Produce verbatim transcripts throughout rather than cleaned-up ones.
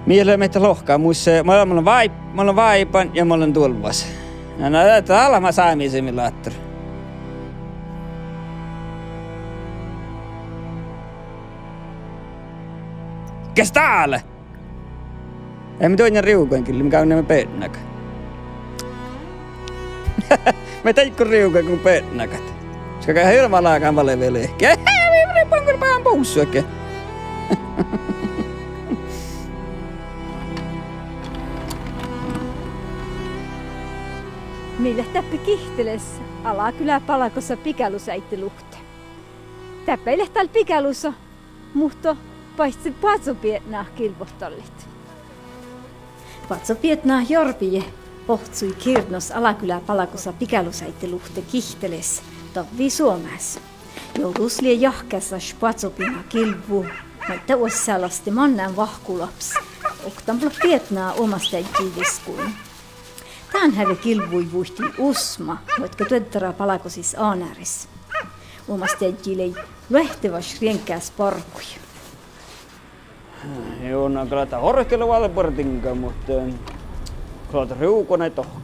Mii lea mihkkege lohká, mus, eh, mun lean, mun lean váib-, mun lean váiban ja mun lean duolvvas. Na, na, dat lea mat sámi simulator. Kas dat lea? Eai mii duoinna riugain gilli, mii gávnneme beartnagat. Mii dego riugain go beartnagat. Skal gal hirbmat lágan valve lehpet. Eai, mii, mii, mii, mii, mii, mii, mii. Mii leat dáppe gihttaleassat Ala-Külä balgosa bikálusaiddeluhtte. Dáppe eai leat dál bikálusa, muhto boazobiednagilvvot dallit. Boazobiedna Jorbi bohccui Girnos Ala-Külä balgosa bikálusaiddeluhtte gihttaleassat davvá Suomas. Jođus lea jahkásaš boazobiednagilvvu, maiddái oassálaste mannán vahkulops, oktan blat biedna omasteaddji viskuin. Dán heavet gilvvui vuittii usma, muhto duoddara balgosis anearis. Omasteaddji lei luohttaš rieŋggas bargui. Juo, na galgá hortele oađe bargiin, muhto, eh, galgá rievdnat dohko.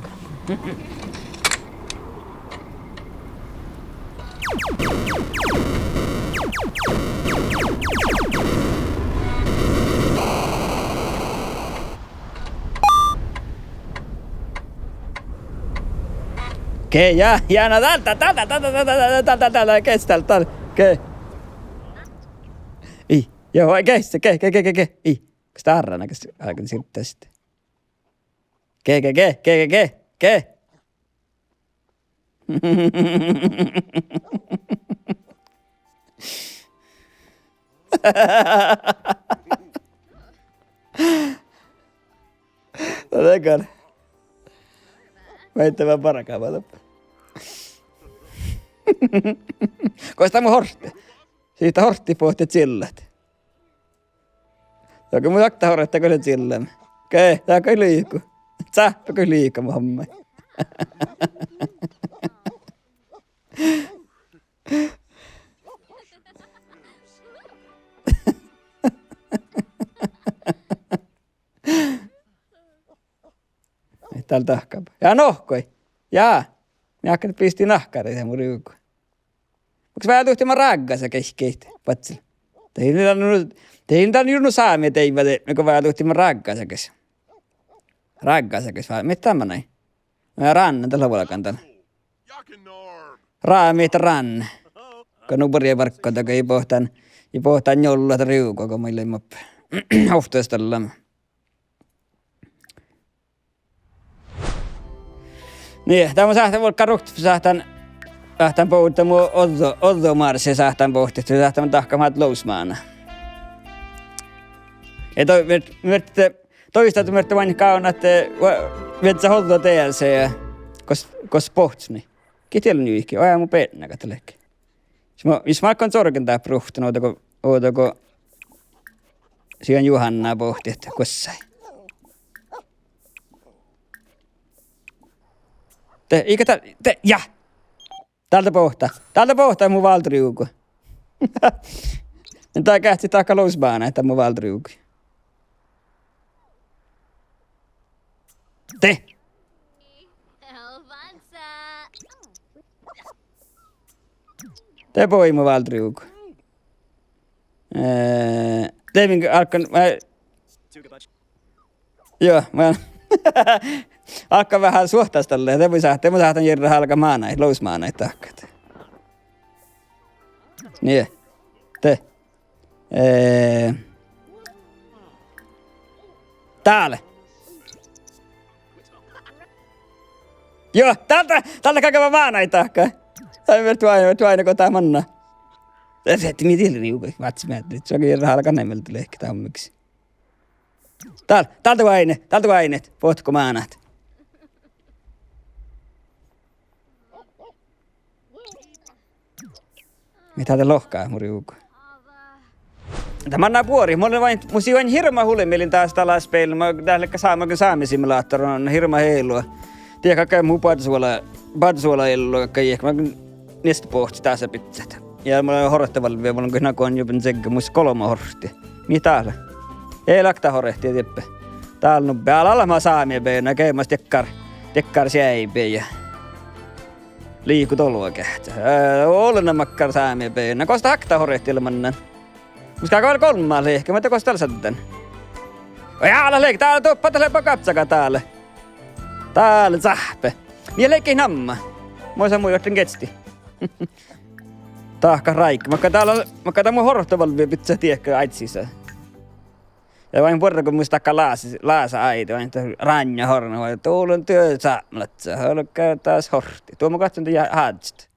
Ge, ja, ja, na dál, dál, dál, ge, dál, dál, ge. Ii, ja, ge, ge, ge, ge, ge, ge. Ii, kas dárran, kas álgen sirddastit. Ge, ge, ge, ge, ge, ge, ge. No, de gal. Maiddái bargama doppe. Gos dat mun hortte? Sii dat hortte bohte ciellat. Dohko mun okta hortte go lea ciellan. Ge, dat gal liiko. Sáhpe gal liiko, mo hammai. Dál dahkaba. Ja nohkui. Ja. Mii ahte bistii nahkáriid mu rievdnui. Mus váldit ma rággasagas geahččat, bacil. Dat ii lean nu, dat ii lean nu sámi deaivve, de, go váldit ma rággasagas. Rággasagas, va, mis dat manai? Ja rámmi dat lea vuolgán dál. Rámmi, rámmi. Go nu bures barggu, dat ii bohtán, ii bohtán njolla rievdnui, go mii leimmet ovttastallat. Nie, dat mun sáhtán vuolgá ruoktot, sáhtán, sáhtán bohtet mu ođđo, ođđo Mársi sáhtán bohtet, sáhtán dahkat mat losmána. Ja doi, mii, mii, doi, dat mii, dat mun gávdnán ahte, va-, viežžat ođđo D L C, gos, gos bohcci. Gii dieđán juiket, oaidná mu beartnagat leahkit. Jus ma-, jus ma álgán sorgen dáppe ruoktot, ovdal go, ovdal go sian Juhánná bohtet ahte gossái. De, iige dál, de, ja! Dál dat bohttá, dál dat bohttá mu váldorijuvvui. Dat geahččat dahkat losmána, dat mu váldorijuvvui. De! De bođii mu váldorijuvvui. Eh, de min álgán, eh, juo, mun álgán veahá suohtastallat, de mun sáhtán, de mun sáhtán jerrat álgá mánáid, losmánáid dahkat. Nie. De. Eh. Dál. Juo, dál, dál galgá mánáid dahkat. Ai, mii duoimet, mii duoimet go dat manná. De, de, mii dieđát juo, váttis meaddit, suohtas jerrat álgá neamet leahkit dáppe. Dál, dál duoimet, dál duoimet, bohtet go mánát. Mii dat lea lohká mu rievdnui. Dat manná buorit, mun lean, mun sii oaidnán hirbmat huolemielin dás dalaspel, ma, dat lea sámi, sámi simulator, on hirbmat ealu. Diehtit galggat mu boazosuola, boazosuola ealu galggai, ma, niesta bohcci dás bidjat. Ja mun lean hortevalvvi, mun lean goit nagohan juoben čegga, mus golbma hortti. Mii dát lea? Ii leat okta horehti dieppe. Dál nubbi, ale, ale ma sámi beana, geaimmas dakkár, dakkár seaibi ja liikut ollu geahččat. Eh, ole makkár sámi beana. Gos dat okta horehti lea mannan? Mus galgá vel golmma lihkku, muhto gos dál lea saddan? Oi, ale lihkku, dál doppe, dál lea gapcaga dál. Dál lea sáhpe. Mii lea namma. Muhto mun orten geahččat. Dahkat ráigge. Makkár dál, makkár dál mu hortovalvvi bidjat diehtit áibbas. Ja oaidnen buorre go mus dakkár lása, lása áidit, oaidnen ránnjá hortnat, dál lea dieđusge sápmelaččat, olgá das horhtii. Duo mun gohčodin ja hádjet.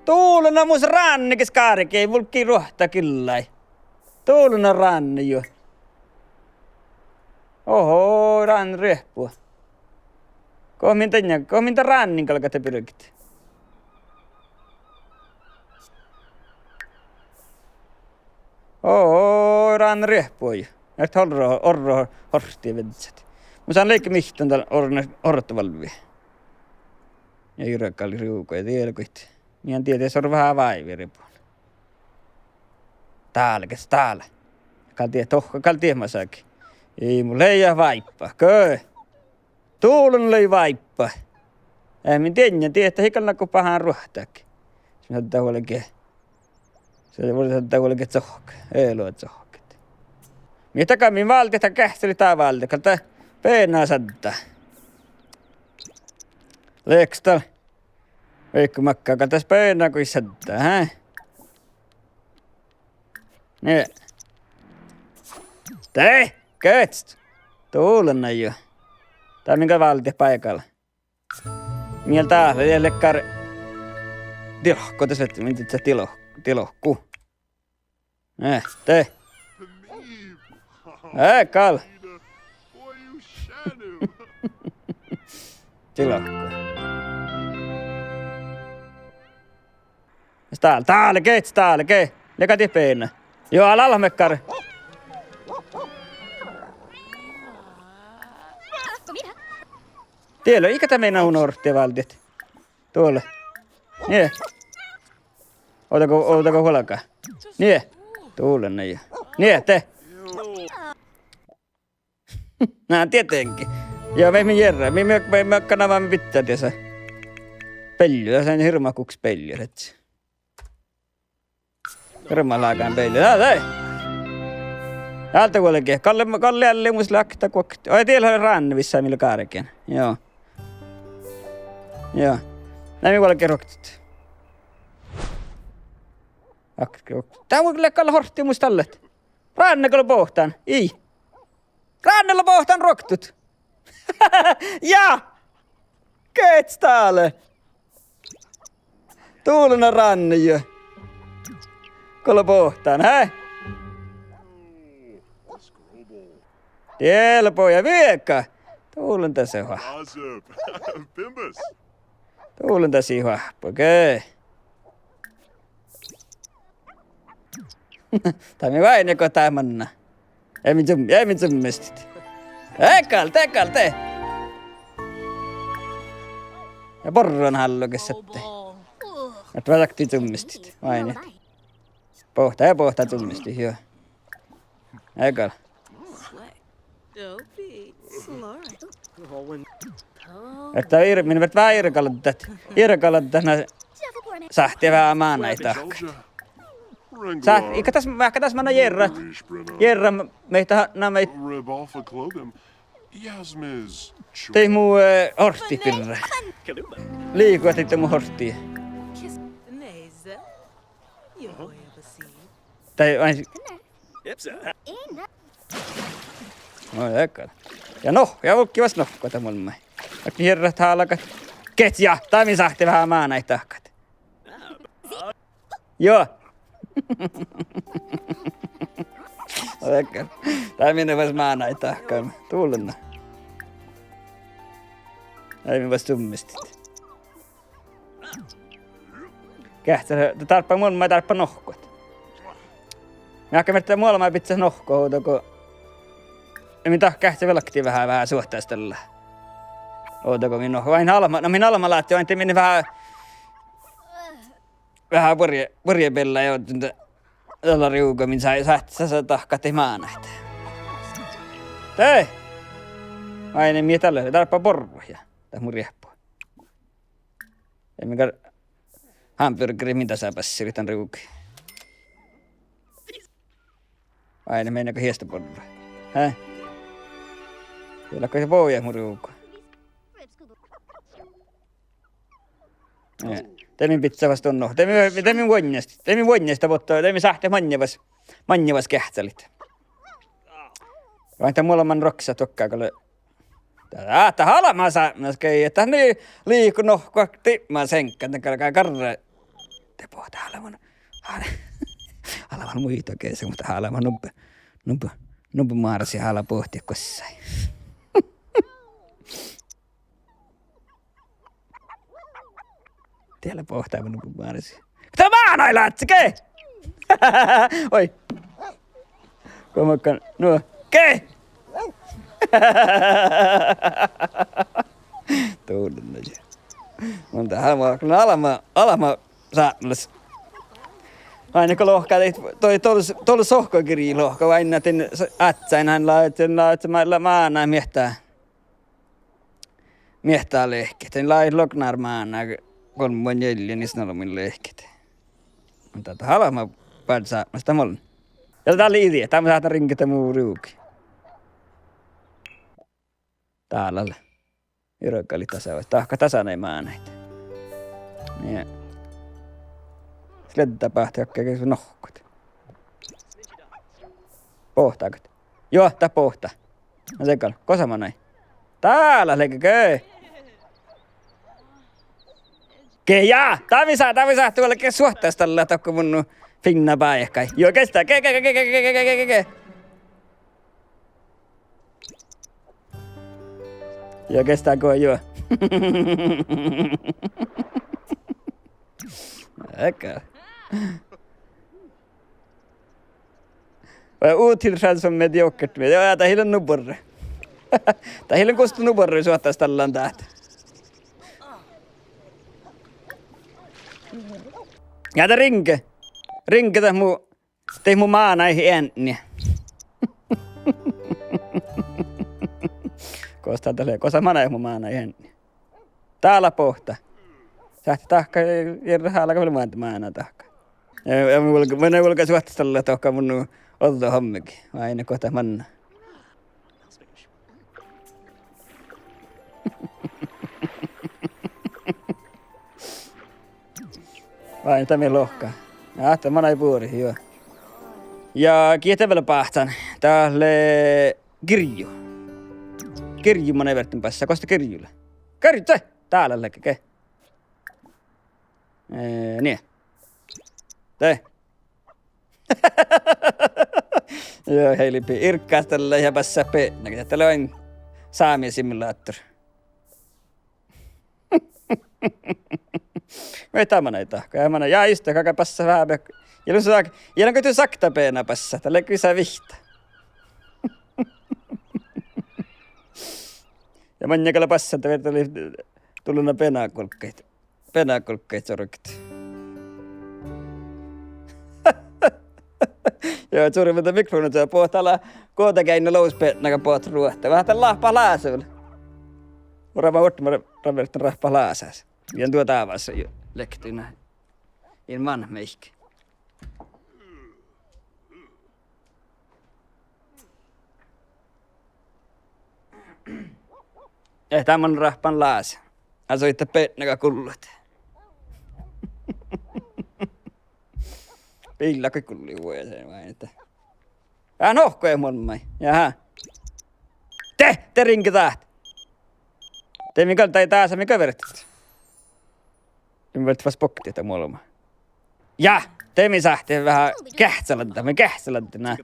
Dál lea mus ránne ges gárge, vulggii ruohta gillái. Dál lea ránne juo. Oho, ránne riehpu. Go min dan, go min dan ránnin galgá birget? Oho, ránne riehpu juo. Ert orro, orro horhtii vižžat. Mus leat mihttán dál orro, hortovalvvi. Ja irgal riugo ja dielgoid. Mii dieđát orro veahá váivi ribun. Dál, ges dál? Gal dieđát, dohko, gal dieđát masagi. Ii, mun lean váibbas, gö. Dál lea váibbas. Eh, min dieđán, dieđát ii gal nagoš bahán ruohtaga. Sis mun dat vuolgit. Sis mun dat vuolgit cohkket, ealu cohkket. Mii dakkár, mii váldit, dat geahččalit dál váldit, gal dat beana sadda. Lihkku dál. Vaikko makkár, gal das beana goit sadda, hää? Nie. De, geahččat. Dál lea juo. Dat mii gal váldit báigal. Mii dál lea, dieđát leat gárge. Dilohku, das vet, min dieđát diloh-, dilohku. Eh, de. Eh, gal. Dilohku. Dál, dál, geahččat dál, ge-, leago dieđát beana? Juo, ale, ale makkár. Dieđát, iige dat mii nu horhtii váldit. Dál. Nie. Ovdal go, ovdal go vuolgá? Nie. Dál lea juo. Nie, de. Na, dieđán. Ja mii, mii jearrat, mii, mii, mii, mii galggaime bidjat dieđusge. Bealle, dat lea hirbmat guhkes bealle, ii. Hirbmat lágán bealle. Dál, dál. Dál dat vuolgit. Gal, gal ealli mus leat okta guokte. Oi, dieđát lea ránne vissa mii lea gárgen. Juo. Juo. Na mii vuolgit ruoktot. Okta guokte. Dat vuolgit gal horhtii mus dalle. Ránne go lea bohtán. Ii. Ránne lea bohtán ruoktot. Ja! Geahččat dál. Dál lea ránne juo. Go lea bohtán, hää? Dielbo ja viega. Dál lea das oahpu. Dál lea das oahpu, ge. Dat mii váinni go dat manná. Eai mii cum-, eai mii cummistit. Eai gal, de gal, de. Ja borron hállogis sette. Ahte várra dii cummistit váinni. Bohta, eai bohta cummistit, juo. Eai gal. Ahte irmin vert vá irgaladdat. Irgaladdat na sáhtii veahá mánáid dahkat. Sá-, iige das, vaikko das manná jearrat. Jearrat maid, na maid. Daid mu, eh, horhtit birra. Liiko daid mu horhtit. Dai, ai. No, eai gal. Ja no, ja vulggii vas nohkkat dat muolmmái. Ahte jearrat hálagat. Geahččat, ja, dat mii sáhtii veahá mánáid dahkat. Juo. Eai gal. Dat mii vas mánáid dahkat. Dál lea. Eai mii vas cummistit. Geahččat, dárbbaš muolmmái, dárbbaš nohkkat. Mii galggaime muolemmái bidjat nohkkat, ovdal go, mii dat geahččat velgit veahá, veahá suohtas dalle. Ovdal go mii nohkkat, oaidnen almma, na mii almma láhkai, oaidnen mii veahá veahá burje-, burjebeallái ožžon dat, dat lea rievdus min sa-, sa-, sa-, dahkat mánáid. De! Oaidná mii dat lea, dárbbaš borrut ja dat mu riehpu. Ja min gal hamburgerit min dasa basserit dan rievdui. Oaidná mii go hiesta borru. Hää? Dii leat go bođii mu rievdui. Ja. De min bidjat fas dunnot. De min, de min vuoiŋŋas, de min vuoiŋŋas, de botto, de min sáhttá maŋŋá fas, maŋŋá fas geahččalit. Vai dat muola man roksat dohko gal. Dat, dat albma sápmelaš, ge, dat mii liiko nohkkat dibmat seŋggat, ne galgá garra. De boh, dat albma, al-, albma muitu ge, se, muhto albma nubbi, nubbi, nubbi Mársi albma bohte guossái. Diet lea boahtá mun Mársi. Dat mánáid lea ge! Oi. Go makkár, nu, ge! Dovllá. Mun dat albma, albma, albma sápmelaš. Oaidná go lohká, dii, dii, dii, dii sohkogirji lohká, oaidná dii s-, átsáin han lávččen, lávččen, ma-, lea máná miehtá. Miehtá lehket. Dii lávččen lognár máná, golbmuin njeallje, nis nu lea min lehket. Muhto dat albma báhcá, mas dat mollá. Ja dál lei idea, dat mun sáhtán riŋget mu rievdui. Dál lea. Irgalit dasa, dahkat dasa nai mánáid. Nie. Sledda báhci ahte ge nohkkat. Boahtá gal. Juo, dat boahtá. Na de gal, gosa manai. Dál lea ge. Ge, ja, dat visá, dat visá, dat lea ge suohtas dalle, dohko mun nu finna báikái. Juo, gestá, ge, ge, ge. Ja gestá go, juo. Eka. Vai utilfreds som mediokert. Ja, dat ii lean nu borre. Dat ii lean gos nu borre suohtas dalle dát. Ja dat riŋge. Riŋge dat mu Dii mu mánáid eadni. Gos dat lea, gos manai mu mánáid eadni. Dál lea boahtá. Sáhttit dahkat, jerret hálaga vel mánáid dahkat. Ja, ja mun vulgá, mun vulgá suohtas dalle dohko mun nu ođđa hommegai. Vai ne, go dat manná. Vai, dat mii lohká. Ja, dat manai buriid, juo. Ja gitta vel báhcán. Dat lea girju. Girju manai vertten bassa. Gos dat girju lea? Girju, dát lea ge. Eh, nie. De. Juo, heilibbi irkkas dalle ja bassa beatnege. Dat lea ain sámi simulaattor. Vai dat manai dahkat, ja manai, ja iste, galgá bassa veahá beak-, ja lea sak-, ja lea goit sakta beana bassa, dat lea visot vihtta. Ja maŋŋá gal bassa, dat vierra lei dullan beana guolggaid. Beana guolggaid čorget. Ja čurven dat mikrofona ča boahtá lea, goda geainna logus beatnaga boahtá ruohta. Veahá dat láhpálasavel. Orava ortama ra-, raverten ráhpálasas. Ja duo dávas ju lektina. In man meik. Eh, dat man ráhpálagas. Ii soita beatnaga gullat. Biilla goit gullii vuoje, vai ahte. Ää, nohkko, ii muolmmái. Jahá. De, de riŋge dát. De mii gal, dai dasa mii gal vertet. Mii vertet fas boktit dat muolmma. Ja, de mii sáhttit veahá geahččaladdat, mii geahččaladdat na.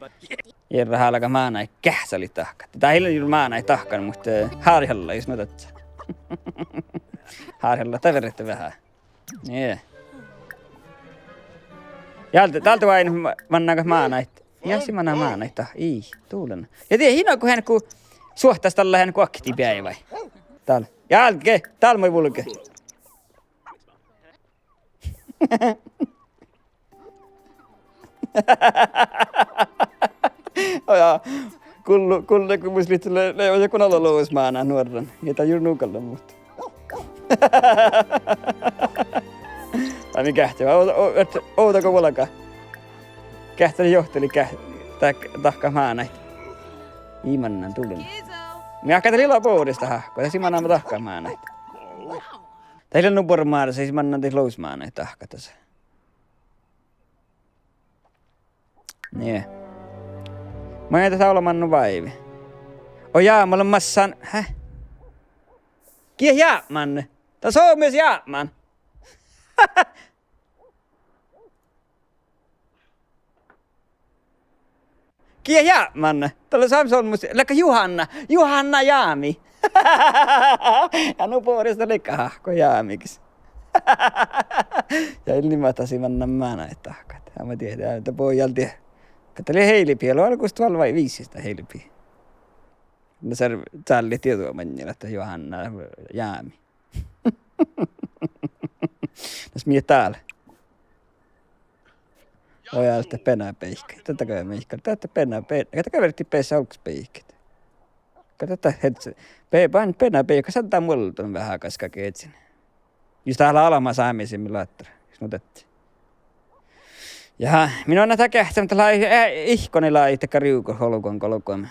Jerret hálagat mánáid geahččalit dahkat. Dat ii lean mánáid dahkan, muhto, eh, hárjalla jus nu dadjá. Hárjalla dat verret veahá. Nie. Ja dál, dál oaidná ma-, mannagat mánáid. Ja sii manná mánáid dat, ii, dullan. Ja die hino go hen go suohtas dalle hen go akti beaivái. Dál. Ja ge, dál moai vulge. Oja, gullo, gullo, go mus lei, lei, lei, go nala logus mánát nuorran. Ja dat jur nugalle muhto. Dat mii geahččalit, o-, o-, ovdal go vuolgá. Geahččalit johtilit ge-, dahkat mánáid. Ii mannan dullen. Mii ahte dat lei lea boris dat áhkku, dat sii mannan dahkat mánáid. Dat lea nu buorre Máresa, sii mannan dat logus mánáid dahkat das. Nie. Maid dat olbmá nu váivi. O jaa, mun lean massán, hä? Giet jápmán? Dat somás jápmán. Giet jápmán? Dat lea sámi olmmoš, leago Juhánna, Juhánna Jámi. Ja nu boris dat leigga áhkku Jámigis. Ja ii lean nu maid dat sii mannan mánáid dahkat. Ja ma dieđán, dat bođii dieđe. Ge dat lei Heilebbi, lea álggus vel vai viisas dat Heilebbi. Na serv-, cállit dieđu maŋŋel ahte Juhánna Jámi. Na smiehtá dál. Oi, ahte beana beaivkka. Dadjaga Mihkkal, dat beana be-, dat gal verddit beassá olggos beaivkka. Gal dat hetce, be-, bean-, beana beaivkka, sii dá muoldon veahá gaskka geažin. Jus dat lea almma sámi sii mii láttara, jus nu dat. Ja min on dat geahččamin, dat lea, eh, ihkkoni lea dakkár riivdut olgun golgomin.